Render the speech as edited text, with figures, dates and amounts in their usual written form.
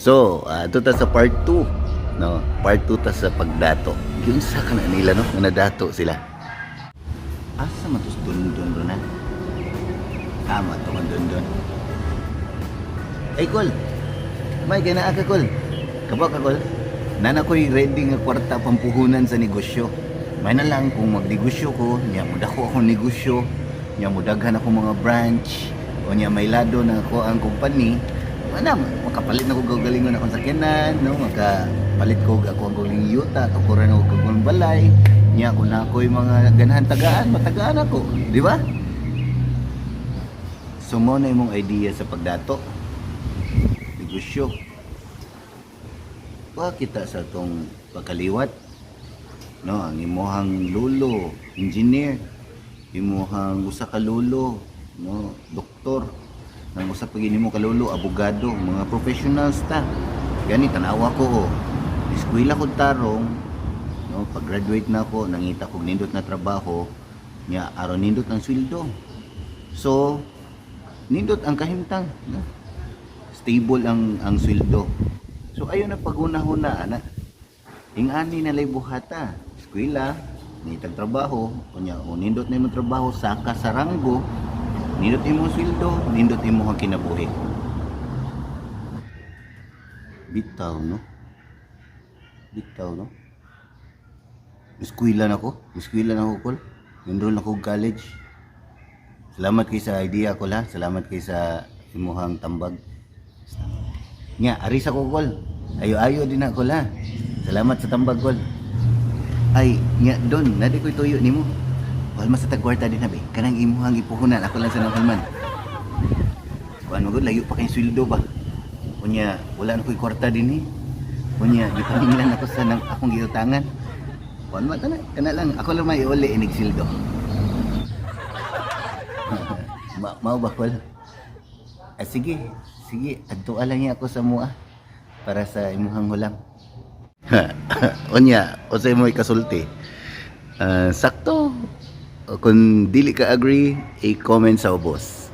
So, ito ta sa part 2. No, part 2 ta sa pagdato. Giunsa ka na nila, no? Nga nadato sila. Asa man to dun dun na? Tama to kan dun dun. Ay, Kol. May ganaa ka, Kol. Kabaw ka, Kol. Nana ko'y ready nga kwarta pampuhunan sa negosyo. May na lang kung magnegosyo ko, nya mudako akong negosyo, nya mudaghan ako mga branch, o nya may lado na ako ang company, ana makapalit na ko gagalingon akong sakyanan, no, makapalit ko ako ang galing yuta, tukuran ako kag balay, nya kung na ako'y mga ganahan tagaan, matagaan ako, di ba? So mo na imong idea sa pagdato. Negosyo. Wa kita sa tong pagkaliwat. No, ang imuhang lulo, engineer, imuhang usa ka lulo, no, doktor, ang usa pa gini mo ka lulo, abogado, mga professionals ta. Gani tanawa ko, oh. Eskwela ko tarong, no, pag-graduate na ako, nangita kog nindot na trabaho, nya aron nindot ang sweldo. So, nindot ang kahimtang, no? Stable ang sweldo. So ayon na paghuna-huna ana. Ingani na lay buhata, eskwela, nitag trabaho, unya o nindot na imong trabaho saka sa ranggo, nindot imong sweldo, nindot imong ang kinabuhi. Bitaw, no? Bitaw, no? Eskwela na ko, eskwela na ko, Kol. Enroll na ko og college. Salamat kay sa idea ko la, salamat kay sa imuhang tambag. Nya, ari sa ko, Kol. Ayo-ayo din ako la. Salamat sa tambag, Kol. Ay, nya don, nadi ko'y tuyo nimo. Palma sa tagkwarta din na be. Kanang imuhang ipuhunan ako lang sa nang kalman. Kuan mo gud, layo pa kay sweldo ba. Unya, wala na ko'y kwarta din eh. Unya, gipaninglan ako sa nang akong giutangan. Kuan mo kana, kana lang ako lang may uli inig sweldo. Mao ba, Kol? Ah, sige, sige, adto lang niya ako sa mua para sa imuhang hulam. Unya, unsay mo ikasulti? Ah, sakto. Kung dili ka agree, i-comment sa ubos.